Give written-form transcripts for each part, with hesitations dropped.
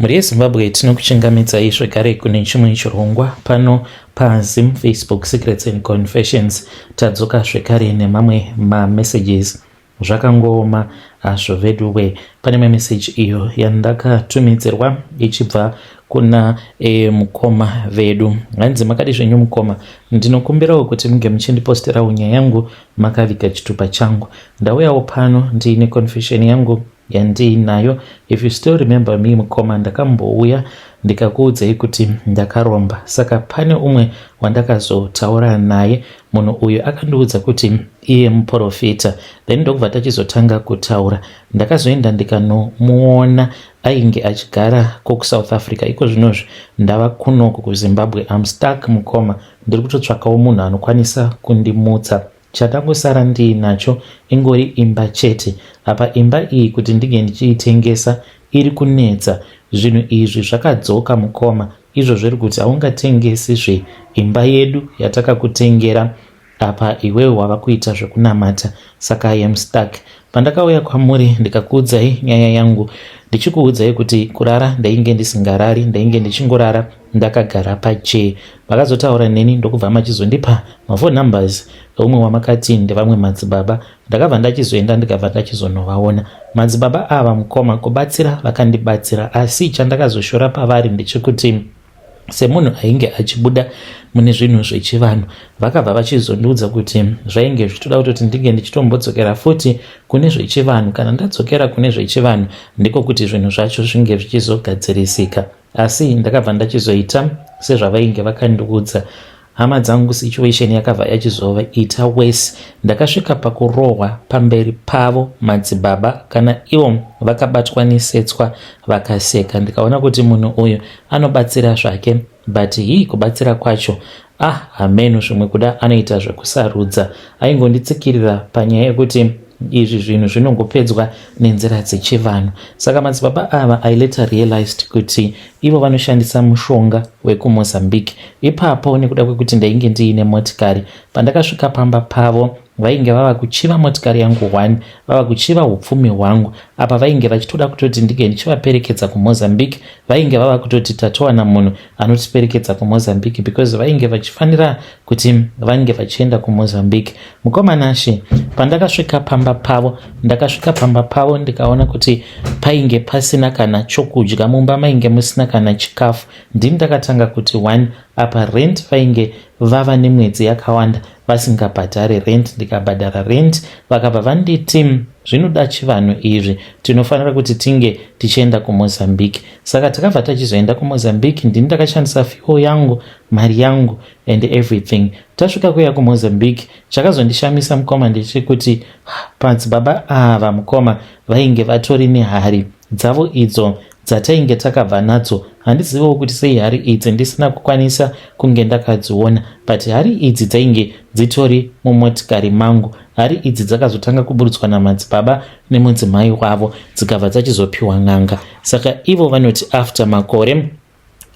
Mhuri yeZimbabwe, tinokuchingamidzai zvekare kune chimwe chirongwa pano paZim Facebook Secrets and Confessions. Tadzoka zvekare nemamwe mamessages. Zvakangooma hazvo veduwe. Pane imwe message iyo yandakatumidzirwa ichibva kuna mukoma vedu. Hanzi, "Makadi zvenyu mukoma? Ndinokumbirawo kuti munge muchindiposterawo nyaya yangu makaviga chitupa changu. Ndauyawo pano ndiine confession yangu yandiinayo. If you still remember me, mukoma, ndakambouya ndikakuudzai kuti ndakaromba. Saka pane umwe wandakazotaura naye. Munhu uyu akandiudza kuti iye muprofita. Then ndokubva tachizotanga kutaura. Ndakazoenda ndikanomuona, ainge achigara kokuSouth Africa. Iko zvinozvi ndava kunoku kuZimbabwe. Am stuck, mukoma. Ndiri kutotsvakawo munhu anokwanisa kundimutsa. Chandangosara ndiinacho ingori imba chete. Apa imba iyi, kuti ndinge ndichiitengesa, iri kunetsa. Zvinhu izvi zvakadzoka, mukoma. Izvo zviri kuti haungatengesi zve imba yedu yatakakutengera. Apa iwewe wava kuita zvekunamata. Saka I am stuck. Pandakauya kwamuri ndikakuudzai nyaya yangu, ndichikuudzai kuti kurara ndainge ndisingarari, ndainge ndichingorara ndakagara pachair, vakazotaura neni ndokubva machizondipa maphone numbers eumwe wamakati ndevamwe madzibaba. Ndakabva ndachizoenda, ndikabva ndachizonovaona madzibaba ava. Mukoma, kubatsira vakandibatsira, asi chandakazoshora pavari ndechekuti semunhu ainge achibuda mune zvinhu zvechivanhu, vakabva vachizondiudza kuti zvainge zvichitoda kutoti ndinge ndichitombodzokera futi kune zvechivanhu. Kana ndadzokera kune zvechivanhu, ndiko kuti zvinhu zvacho zvinge zvichizogadzirisika. Asi ndakabva ndachizoita sezvavainge vakandiudza. Hama dzangu, situation yakabva yachizoita worse. Ndakasvika pakurohwa pamberi pavo madzibaba. Kana ivo vakabatwa nesetswa, vakaseka. Ndikaona kuti munhu uyu anobatsira zvake, but hii, kubatsira kwacho, ah, hameno, zvimwe kuda anoita zvekusarudza. Aingonditsikirira panyaya yekuti izvi zvinhu zvinongopedzwa nenzira dzechivanhu. Saka madzibaba ava, I later realized kuti ivo vanoshandisa mushonga wekuMozambique. Ipapo, nekuda kwekuti ndainge ndiine motikari, pandakasvika pamba pavo vainge vava kuchiva motikari yangu 1, vava kuchiva upfumi hwangu. Apa vainge vachitoda kutoti ndinge ndichivaperekedza kuMozambique. Vainge vava kutoti tatowana munhu anotiperekedza kuMozambique, because vainge vachifanira kuti vange vachienda kuMozambique. Mukomanashe, pandakasvika pamba pavo, ndakasvika pamba pavo ndikaona kuti painge pasina kana chokudya mumba, mainge musina kana chikafu. Ndini ndakatanga kuti one, apa rent vainge vava nemwedzi yakawanda vasingabhadhare rent. Ndikabhadhara rent, vakabva vanditi zvinoda chivanhu izvi, tinofanira kuti tinge tichienda kuMozambique. Saka takabva tachizoenda kuMozambique. Ndini ndakashandisa fuel yangu, mari yangu and everything. Tasvika kuya kuMozambique, chakazondishamisa, mukoma, ndechekuti madzibaba ava, mukoma, vainge vatori nehari dzavo idzo dzatainge takabva nadzo. Handiziviwo kuti sei hari idzi ndisina kukwanisa kunge ndakadziona, but hari idzi dzainge dzitori mumotikari mangu. Hari idzi dzakazotanga kuburutswa namadzibaba nemudzimai wavo, dzikabva dzachizopiwa n'anga. Saka ivo vanoti after makore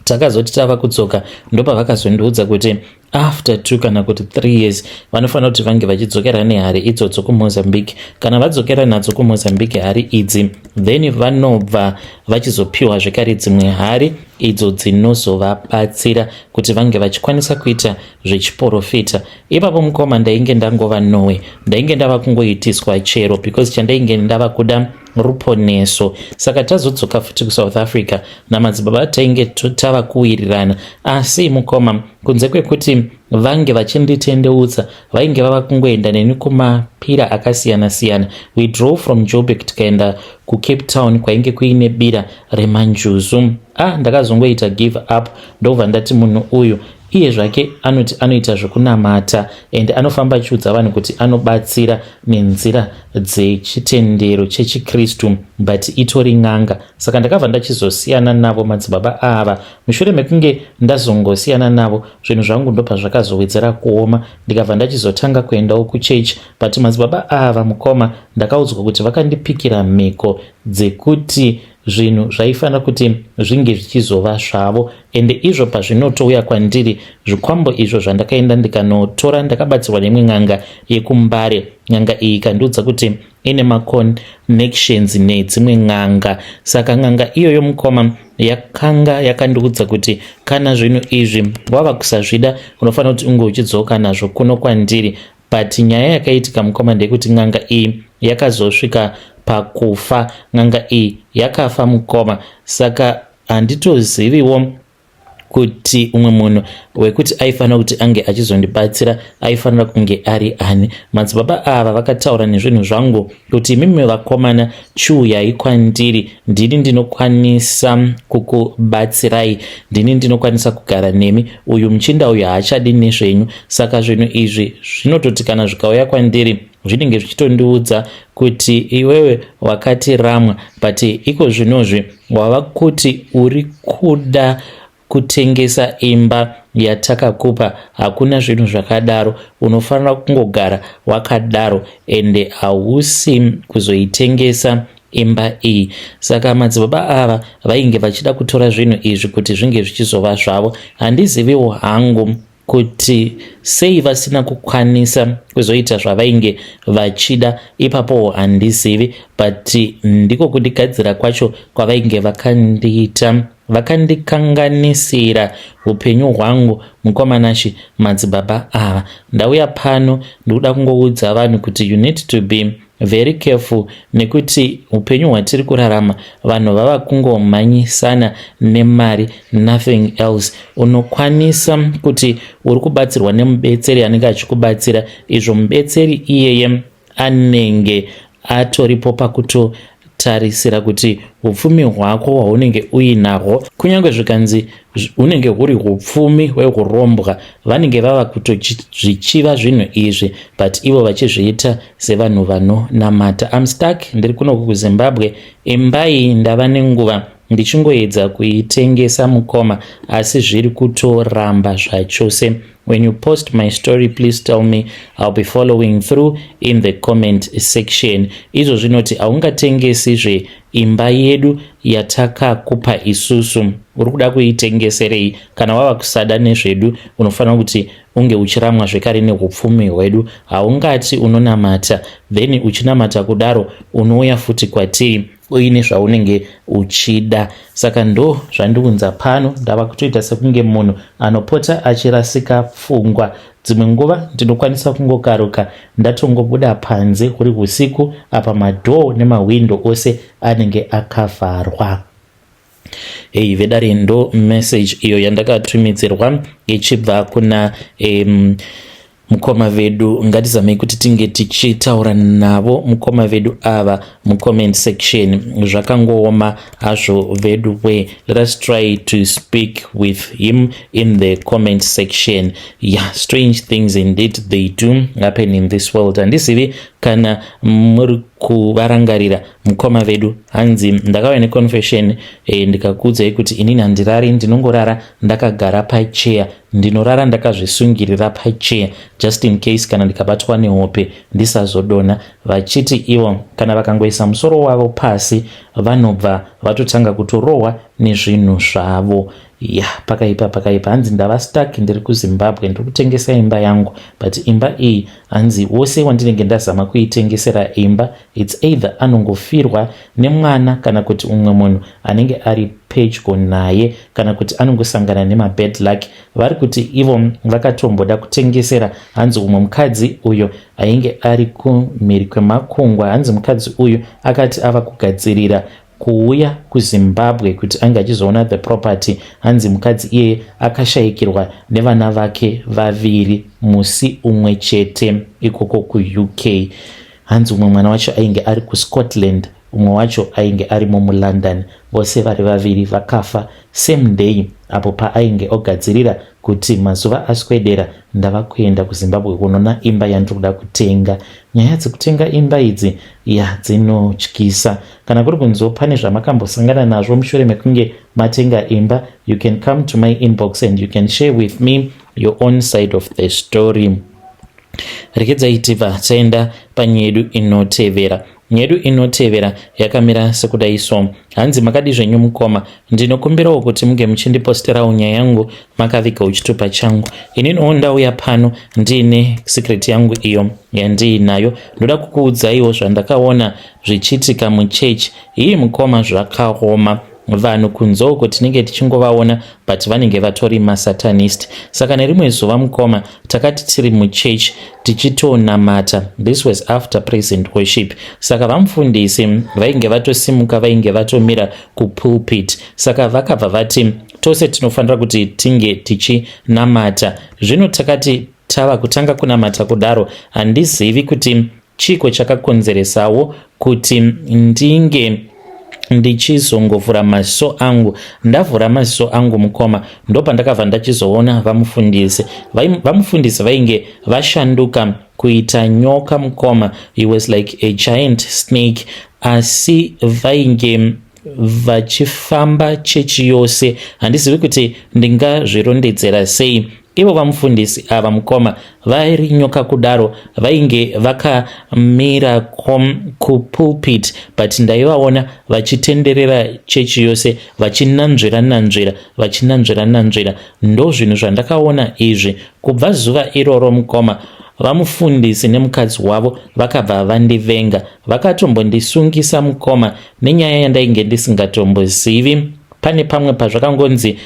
takazoti tava kudzoka, ndopavakazondiudza kuti after 2 kana kuti 3 years vanofanira kuti vange vachidzokera nehari idzodzo kuMozambique. Kana vadzokera nadzo kuMozambique hari idzi, then vanobva vachizopiwa zvekare dzimwe hari idzo dzinozovabatsira kuti vange vachikwanisa kuita zvechiprofita. Ipapo, mukoma, ndainge ndangova nowe, ndainge ndava kungoitiswa chero, because chandainge ndava kuda ruponeso. Saka tazodzoka futi kuSouth Africa namadzibaba, tainge tava kuwirirana. Asi mukoma, kunze kwekuti vange vachinditendeutsa, vainge vava kungoenda neni kumapira akasiyana-siyana. We drove from Joburg tikaenda kuCape Town kwainge kuine bira remanjuzu. Ah, ndakazongoita give up, ndobva ndati munhu uyu iye zvake anoti anoita zvekunamata and anofamba achiudza vanhu kuti anobatsira nenzira dzechitendero chechiKristu, but itori n'anga. Saka ndakabva ndachizosiyana navo madzibaba ava. Mushure mekunge ndazongosiyana navo, zvinhu zvangu ndobva zvakazowedzera kuoma. Ndikabva ndachizotanga kuendawo kuchechi, but madzibaba ava, mukoma, ndakaudzwa kuti vakandipikira mhiko dzekuti zvinhu zvaifanira kuti zvinge zvichizova zvavo. Ende izvo pazvinotouya kwandiri zvikwambo izvo zvandakaenda ndikanotora, ndakabatsirwa neimwe n'anga yekuMbare. N'anga iyi ikandiudza kuti ine maconnections nedzimwe n'anga. Saka n'anga iyoyo, mukoma, yakanga yakandiudza kuti kana zvinhu izvi wava kusazvida unofanira kuti unge uchidzoka nazvo kuno kwandiri. But nyaya yakaitika mukoma ndeyekuti n'anga iyi yakazosvika pakufa. N'anga iyi yakafa mukoma, saka handitoziviwo kuti umwe munhu wekuti aifanira kuti ange achizondibatsira aifanira kunge ari ani. Madzibaba ava vakataura nezvinhu zvangu kuti imimi vakomana chiuyai kwandiri, ndini ndinokwanisa kukubatsirai, ndini ndinokwanisa kugara nemi. Uyu muchinda uyu haachadi nezvenyu, saka zvinhu izvi zvinototi kana zvikauya kwandiri zvinenge zvichitondiudza kuti iwewe wakatiramwa, but iko zvinozvi wava kuti uri kuda kutengesa imba yatakakupa. Hakuna zvinhu zvakadaro, unofanira kungogara wakadaro ende hausi kuzoitengesa imba iyi. Saka madzibaba ava vainge vachida kutora zvinhu izvi kuti zvinge zvichizova zvavo. Handiziviwo hangu kuti sei vasina kukwanisa kuzoita zvavainge vachida ipapowo, handizivi, but ndiko kundigadzira kwacho kwavainge vakandiita, vakandikanganisira upenyu hwangu mukoma Nashe, madzibaba ava. Ndauya pano ndikuda kungoudza vanhu kuti you need to be very careful, nekuti upenyu hwatiri kurarama vanhu vava kungomhanyisana nemari, nothing else. Unokwanisa kuti uri kubatsirwa nemubetseri anenge achikubatsira, izvo mubetseri iyeye anenge atoripo pakutotarisira kuti upfumi hwako hwaunenge uinahwo, kunyange zvikanzi hunenge huri upfumi hweurombwa, vanenge vava kutozvichiva zvinhu izvi, but ivo vachizviita sevanhu vanonamata. Am stuck, ndiri kunoku kuZimbabwe. Imba iyi ndava nenguva ndichingoedza kuitengesa mukoma, asi zviri kutoramba zvachose. When you post my story, please tell me. I'll be following through in the comment section. Izvo zvinoti haungatengesizve imba yedu yatakakupa isusu. Uri kuda kuitengeserei kana wava kusada nezvedu? Unofanira kuti unge uchiramwa zvekare neupfumi hwedu. Haungati unonamata, then uchinamata kudaro unouya futi kwatiri uine zvaunenge uchida. Saka ndo zvandiunza pano. Ndava kutoita sekunge munhu anopota achirasika pfungwa. Dzimwe nguva ndinokwanisa kungokaruka ndatongobuda panze huri usiku, apa madoor nemahwindo ose anenge akavharwa. Hei vedare, ndo message iyo yandakatumidzirwa ichibva kuna mukoma vedu. Ngatizamei kuti tinge tichitaura navo mukoma vedu ava mucomment section. Zvakangooma hazvo vedu we. Let us try to speak with him in the comment section. Yeah, strange things indeed, they do happen in this world. Handizivi kana muri kuvarangarira mukoma vedu. Hanzi ndakauya neconfession ndikakuudzai kuti inini handirari, ndinongorara ndakagara pacheya, ndinorara ndakazvisungirira pacheya just in case kana ndikabatwa nehope ndisazodonha. Vachiti ivo kana vakangoisa musoro wavo pasi vanobva vatotanga kutorohwa nezvinhu zvavo. Ya, pakaipa, pakaipa. Hanzi ndava stuck, ndiri kuZimbabwe, ndiri kutengesa imba yangu, but imba iyi hanzi wose wandinenge ndazama kuitengesera imba, it's either anongofirwa nemwana kana kuti umwe munhu anenge ari pedyo naye kana kuti anongosangana nemabad luck. Vari kuti ivo vakatomboda kutengesera hanzi umwe mukadzi uyo ainge ari kumhiri kwemakungwa. Hanzi mukadzi uyu akati ava kugadzirira kuuya kuZimbabwe kuti ange achizoona the property, hanzi mukadzi iyeye akashayikirwa nevana vake vaviri musi umwe chete ikoko kuUK. Hanzi umwe mwana wacho ainge ari kuScotland, umwe wacho ainge arimo muLondon. Vose vari vaviri vakafa same day apo paainge ogadzirira kuti mazuva aswedera ndava kuenda kuZimbabwe kunoona imba yandiri kuda kutenga. Nyaya dzekutenga imba idzi, ya, dzinotyisa. Kana kuri kunziwo pane zvamakambosangana nazvo mushure mekunge matenga imba, you can come to my inbox and you can share with me your own side of the story. Rekedzai tibva taenda panyaya yedu inotevera. Nyaya yedu inotevera yakamira sekudai so. Hanzi makadi zvenyu mukoma, ndinokumbirawo kuti munge muchindiposterawo nyaya yangu makavigawo chitupa changu. Ininiwo ndauya pano ndiine secret yangu iyo yandiinayo. Ndoda kukuudzaiwo zvandakaona zvichiitika muchechi iyi mukoma, zvakaoma. Vanhu kunze uko tinenge tichingovaona, but vanenge vatori masatanist. Saka nerimwe zuva mukoma, takati tiri muchechi tichitonamata. This was after praise and worship. Saka vamufundisi vainge vatosimuka, vainge vatomira kupulpit. Saka vakabva vati tose tinofanira kuti tinge tichinamata. Zvino takati tava kutanga kunamata kudaro, handizivi kuti chiko chakakonzeresawo kuti ndinge ndichizongovhura maziso angu. Ndavhura maziso angu mukoma, ndopandakabva ndachizoona vamufundisi. Vamufundisi vainge vashanduka kuita nyoka mukoma. He was like a giant snake, asi vainge vachifamba chechi yose. Handizivi kuti ndingazvirondedzera sei. Ivo vamufundisi ava mukoma, vari nyoka kudaro, vainge vakamira kupulpit, but ndaivaona vachitenderera chechi yose, vachinanzvira nanzvira, vachinanzvira nanzvira. Ndo zvinhu zvandakaona izvi. Kubva zuva iroro mukoma, vamufundisi nemukadzi wavo vakabva vandivenga. Vakatombondisungisa mukoma, nenyaya yandainge ndisingatombozivi. Pane pamwe pazvakangonzi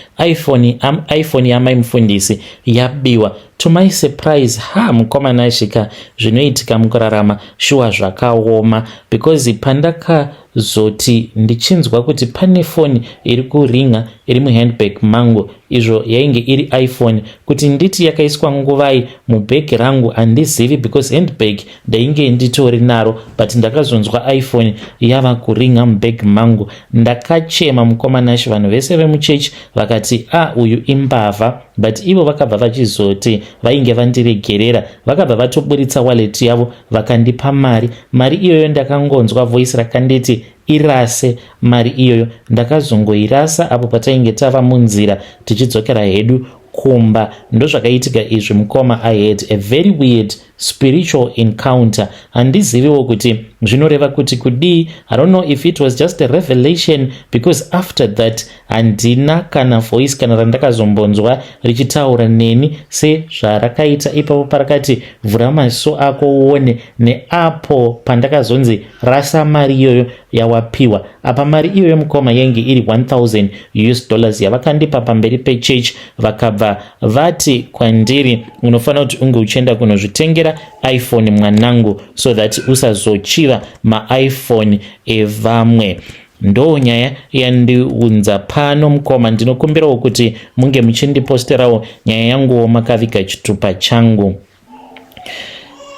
iPhone yamai mufundisi yabiwa. To my surprise, ha, mukoma Nashika, zvinoitika mukurarama shuwa zvakaoma, because pandakazoti ndichinzwa kuti pane foni iri kuringa iri muhandbag mangu, izvo yainge iri iPhone. Kuti nditi yakaiswa nguvai mubhegi rangu handizivi, because handbag ndainge nditori naro, but ndakazonzwa iPhone yava kuringa mubhegi mangu. Ndakachema mukoma Nashi. Vanhu vese vemuchechi vakati, "A, ah, uyu imbavha," but ivo vakabva vachizoti vainge vandiregerera. Vakabva vatoburitsa wallet yavo, vakandipa mari. Mari iyoyo, ndakangonzwa voice rakanditi irase mari iyoyo. Ndakazongoirasa apo patainge tava munzira tichidzokera hedu kumba. Ndozvakaitika izvi mukoma. I had a very weird spiritual encounter. Handiziviwo kuti zvinoreva kuti kudii. I don't know if it was just a revelation, because after that handina kana voice kana randakazombonzwa richitaura neni sezvarakaita ipapo parakati, "Vhura maziso ako uone," neapo pandakazonzi, "Rasa mari iyoyo yawapiwa." Apa mari iyoyo mukoma yainge iri 1000 US dollars yavakandipa pamberi pechurch. Vakabva vati kwandiri, "Unofanira kuti unge uchienda kunozvitengera iPhone mwanangu, so that usazochiva maiPhone evamwe." Ndo nyaya yandiunza pano mukoma. Ndinokumbirawo kuti munge muchindiposterawo nyaya yanguwo makaviga chitupa changu.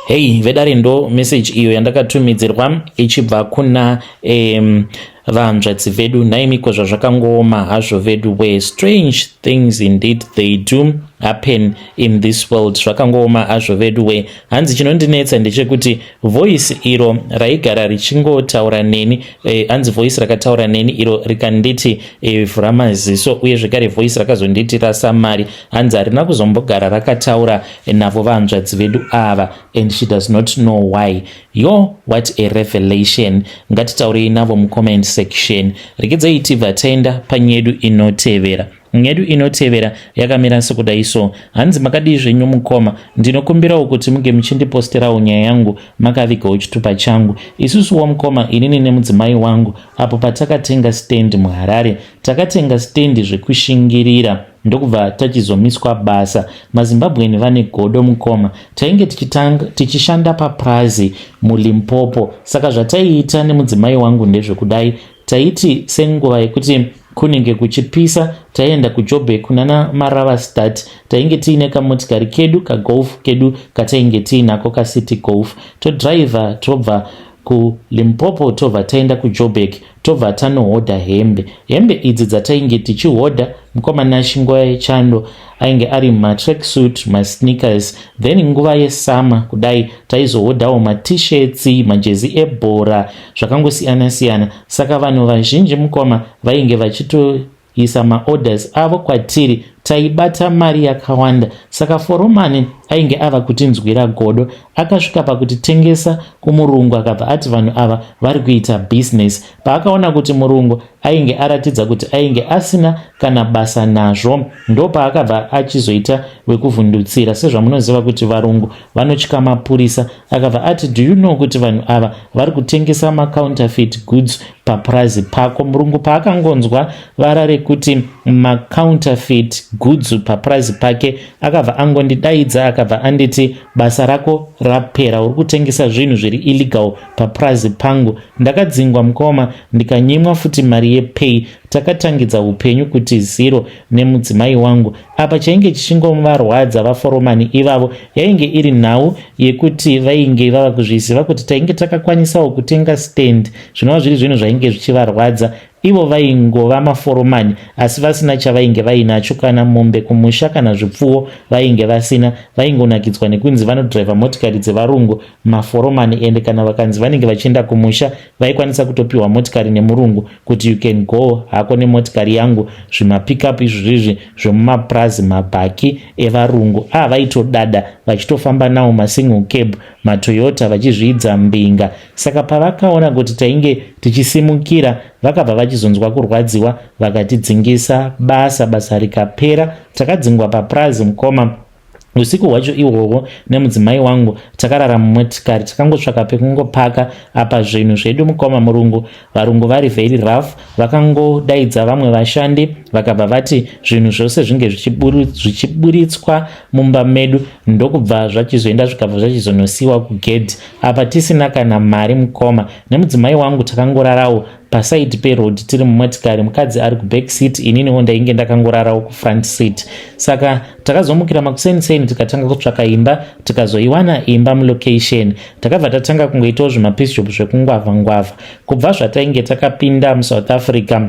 Hei vedare, ndo meseji iyo yandakatumidzirwa ichibva kuna vanzvadzi vedu. Naimiko, zvazvakangooma hazvo vedu we. Strange things indeed, they do happen in this world. Zvakangooma hazvo vedu we. Hanzi chinondinetsa ndechekuti voice iro raigara richingotaura neni, hanzi voice rakataura neni iro rikanditi, "Vhura maziso," uye zvekare voice rakazonditi, "Rasa mari," hanzi harina kuzombogara rakataura navo vanzvadzi vedu ava, and she does not know why. Yo, what a revelation! Ngatitaurei navo mucomment section. Regedzai tibva taenda panyedu inotevera. Nyedu inotevera yakamira sekudai so. Hanzi, "Makadii zvenyu mukoma? Ndinokumbirawo kuti munge muchindiposterawo nyaya yangu makavigawo chitupa changu. Isusuwo mukoma, inini nemudzimai wangu, apo patakatenga stand muHarare, takatenga stand zvekushingirira, ndokubva tachizomiswa basa. MaZimbabweni vane godo mukoma. Tainge tichishanda paprazi muLimpopo. Saka zvataiita nemudzimai wangu ndezvekudai: taiti senguva yekuti kunenge kuchipisa, taienda kuJoburg kunana Marabastad. Tainge tiine kamotikari kedu, kaGolf kedu katainge tiinako, kaCity Golf. Todhiraivha tobva kuLimpopo, tobva taenda kuJoburg, tobva tanohodha hembe. Hembe idzi dzatainge tichihodha mukoma Nashi, nguva yechando ainge ari matracksuit, masneakers. Then nguva yesummer kudai taizohodhawo maT-shirts, majezi ebhora, zvakangosiyana-siyana. Saka vanhu vazhinji mukoma vainge vachitoisa maorders avo kwatiri. Taibata mari yakawanda, saka foromani ainge ava kutinzwira godo. Akasvika pakutitengesa kumurungu, akabva ati vanhu ava vari kuita business. Paakaona kuti murungu ainge aratidza kuti ainge asina kana basa nazvo, ndopaakabva achizoita wekuvhundutsira. Sezvamunoziva kuti varungu vanotya mapurisa, akabva ati, "Do you know kuti vanhu ava vari kutengesa macounterfeit goods papurazi pako?" Murungu paakangonzwa vara rekuti macounterfeit goods papurazi pake, akabva angondidaidza, akabva anditi, "Basa rako rapera, uri kutengesa zvinhu zviri illegal papurazi pangu." Ndakadzingwa, mukoma, ndikanyimwa futi mari yepay. Takatangidza upenyu kuti zero nemudzimai wangu. Apa chainge chichingovarwadza vaforomani ivavo yainge iri nhau yekuti vainge vava kuzviziva kuti tainge takakwanisawo kutenga stand, zvinova zviri zvinhu zvainge zvichivarwadza. Ivo vaingova maforomani asi vasina chavainge vainacho, kana mombe kumusha, kana zvipfuwo vainge vasina. Vaingonakidzwa nekunzi vanodhiraivha motikari dzevarungu, maforomani. Ende kana vakanzi vanenge vachienda kumusha, vaikwanisa kutopiwa motikari nemurungu kuti, "You can go hako nemotikari yangu." Zvimapickup izvozvizvi zvemumapurazi, mabhaki evarungu a, vaitodada vachitofamba nawo, masingle cab, maToyota, vachizviidza mbinga. Saka pavakaona kuti tainge tichisimukira, vakabva vachizonzwa kurwadziwa, vakatidzingisa basa. Basa rikapera, takadzingwa papurazi, mukoma. Usiku hwacho ihwohwo nemudzimai wangu takarara mumotikari, takangotsvaka pekungopaka. Apa zvinhu zvedu, mukoma, murungu, varungu vari very rough. Vakangodaidza vamwe vashandi, vakabva vati zvinhu zvose zvinge zvichiburitswa mumba medu, ndokubva zvachizoenda, zvikabva zvachizonosiyiwa kugedhi. Apa tisina kana mari, mukoma. Nemudzimai wangu takangorarawo pasaidi peroad tiri mumotikari, mukadzi ari kuback seat, ininiwo ndainge ndakangorarawo kufront seat. Saka takazomukira makuseniseni, tikatanga kutsvaka imba, tikazoiwana imba mulocation. Takabva tatanga kungoitawo zvimapiece job zvekungwavha ngwavha. Kubva zvatainge takapinda muSouth Africa,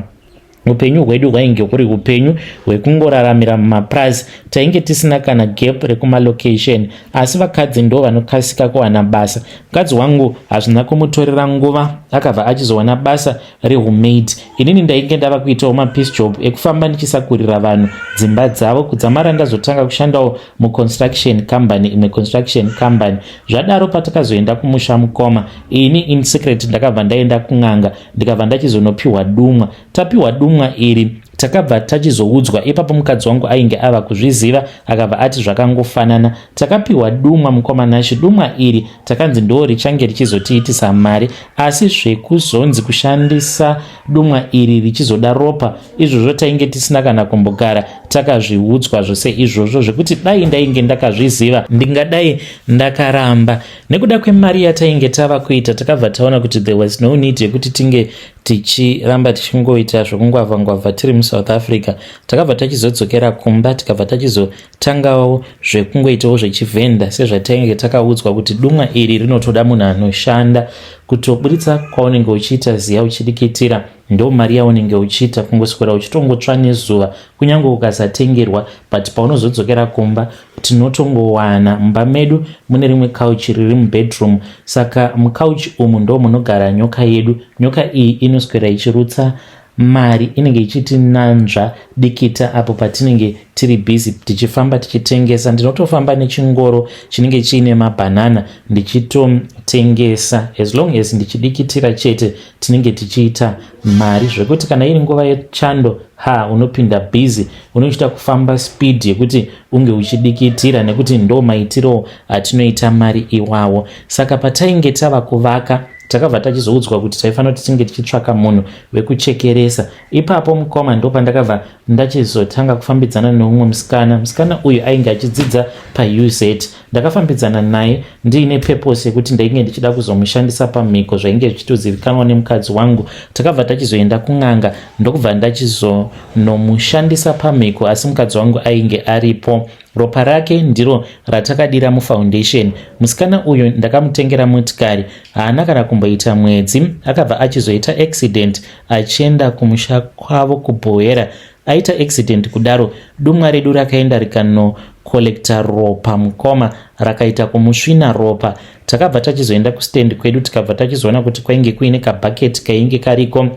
upenyu hwedu hwainge huri upenyu hwekungoraramira mumapurazi. Tainge tisina kana gap rekumalocation, asi vakadzi ndo vanokasika kuwana basa. Mukadzi wangu hazvina kumutorera nguva, akabva achizowana basa rehumaid. Inini ndainge ndava kuitawo mapiece job ekufamba ndichisakurira vanhu dzimba dzavo, kudzamara ndazotanga kushandawo muconstruction company, imwe construction company. Zvadaro, patakazoenda kumusha, mukoma, ini in secret ndakabva ndaenda kun'anga, ndikabva ndachizonopiwa dumwa. Tapiwa dumwa iri, takabva tachizoudzwa ipapo. Mukadzi wangu ainge ava kuzviziva, akabva ati zvakangofanana. Takapiwa dumwa, mukoma Nashi. Dumwa iri takanzi ndo richange richizotiitisa mari, asi zvekuzonzi kushandisa dumwa iri richizoda ropa, izvozvo tainge tisina kana kumbogara takazviudzwa zvose izvozvo, zvekuti dai ndainge ndakazviziva ndingadai ndakaramba. Nekuda kwemari yatainge tava kuita, takabva taona kuti there was no need yekuti tinge tichiramba tichingoita zvekungwavha ngwavha tiri muSouth Africa. Takabva tachizodzokera kumba, tikabva tachizotangawo zvekungoitawo zvechivhenda, sezvatainge takaudzwa kuti dumwa iri rinotoda munhu anoshanda. Kutoburitsa kwaunenge uchiita ziya uchidikitira, ndo mari yaunenge uchiita. Kungoswera uchitongotsva nezuva, kunyange ukasatengerwa, but paunozodzokera kumba tinotongowana. Mumba medu mune rimwe couch riri mubedroom, saka mucouch umu ndo munogara nyoka yedu. Nyoka iyi inoswera ichirutsa mari, inenge ichitinanzva dikita apo patinenge tiri busy tichifamba tichitengesa. Ndinotofamba nechingoro chinenge chiine mabhanana ndichitotengesa. As long as ndichidikitira chete, tinenge tichiita mari, zvekuti kana iri nguva yechando, ha, unopinda busy, unochita kufamba speed yekuti unge uchidikitira, nekuti ndo maitiro atinoita mari iwawo. Saka patainge tava kuvaka, takabva tachizoudzwa kuti taifanira kuti tinge tichitsvaka munhu wekuchekeresa. Ipapo, mukoma, ndo pandakabva ndachizotanga kufambidzana neumwe musikana. Musikana uyu ainge achidzidza paUZ. Ndakafambidzana naye ndiine purpose yekuti ndainge ndichida kuzomushandisa pamhiko, zvainge zvichitozivikanwa nemukadzi wangu. Takabva tachizoenda kun'anga, ndokubva ndachizonomushandisa pamhiko, asi mukadzi wangu ainge aripo. Ropa rake ndiro ratakadira mufoundation. Musikana uyu ndakamutengera motikari. Haana kana kumboita mwedzi, akabva achizoita accident achienda kumusha kwavo kuBhoera. Aita accident kudaro, dumwa redu rakaenda rikanokolekta ropa, mukoma, rakaita kumusvina ropa. Takabva tachizoenda kustand kwedu, tikabva tachizoona kuti kwainge kuine kabhaketi kainge kariko.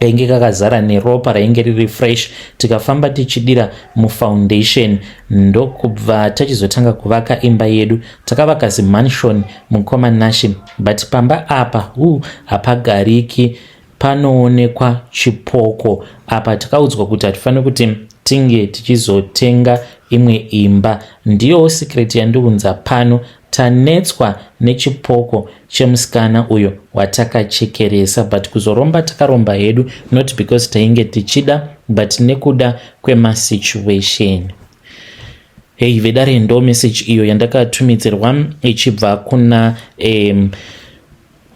Kainge kakazara neropa rainge riri fresh. Tikafamba tichidira mufoundation, ndokubva tachizotanga kuvaka imba yedu. Takavaka zimansion, mukoma Nashe, but pamba apa hu hapagariki, panoonekwa chipoko apa. Takaudzwa kuti hatifaniri kuti tinge tichizotenga imwe imba. Ndiyo secret yandiunza pano. Tanetswa nechipoko chemusikana uyo watakachekeresa, but kuzoromba takaromba hedu, not because tainge tichida, but nekuda kwemasituation. Hei vedare, ndo message iyo yandakatumidzirwa ichibva kuna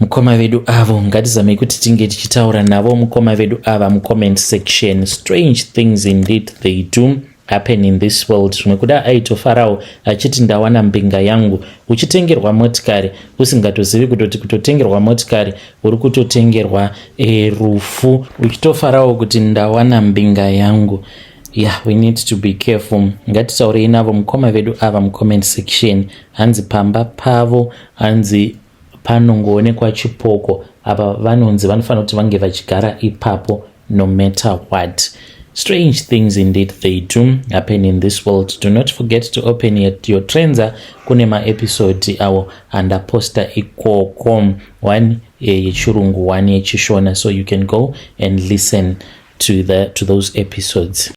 mukoma vedu avo. Ngatizamei kuti tinge tichitaura navo mukoma vedu ava mucomment section. Strange things indeed, they do happen in this world. Zvimwe kuda aitofarawo achiti, "Ndawana mbinga yangu." Uchitengerwa motikari usingatozivi kutoti kutotengerwa motikari uri kutotengerwa rufu, uchitofarawo kuti, "Ndawana mbinga yangu." Yeah, we need to be careful. Ngatitaurei navo mukoma vedu ava mucomment section. Hanzi pamba pavo, hanzi panongoonekwa chipoko apa. Vanonzi vanofanira kuti vange vachigara ipapo no matter what. Strange things indeed, they do happen in this world. Do not forget to open your trendza. Kune maepisodi awo andaposta ikoko, one yechirungu, one yechishona, so you can go and listen to those episodes.